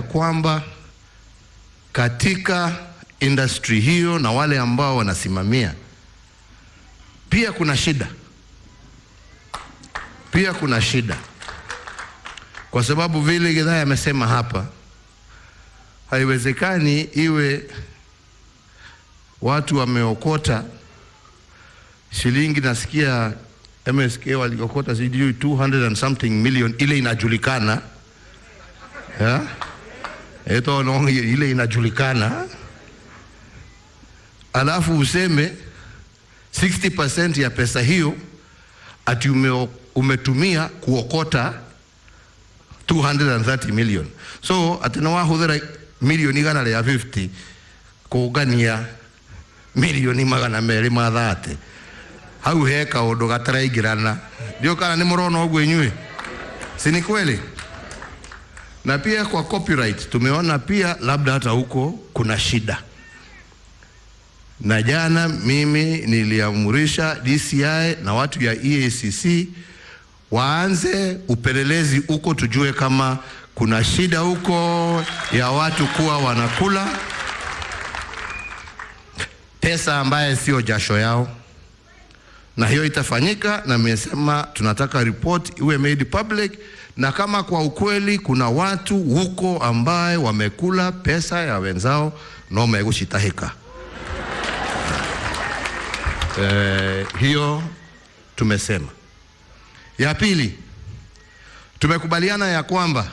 Kwamba katika industry hiyo na wale ambao wanasimamia pia kuna shida, pia kuna shida, kwa sababu vile Githae amesema hapa, haiwezekani iwe watu wameokota shilingi, nasikia MSK waliokota sijui 200 and something million, ile inajulikana, yeah? Eto no, ile inajulikana, alafu useme 60% ya pesa hiyo ati umetumia kuokota 230 million. So ati no wahuthira milioni 150 kungania milioni 230. Hau he kaundu gataraingirana. Ndio kana ni murona uguo inyui, si ni kweli? Na pia kwa copyright tumeona pia labda hata huko kuna shida. Na jana mimi niliamurisha DCI na watu ya EACC waanze upelelezi huko, tujue kama kuna shida huko ya watu kuwa wanakula pesa ambaye sio jasho yao, na hiyo itafanyika, na nimesema tunataka report iwe made public, na kama kwa ukweli kuna watu huko ambaye wamekula pesa ya wenzao no megucitahika. Hiyo tumesema. Ya pili, tumekubaliana ya kwamba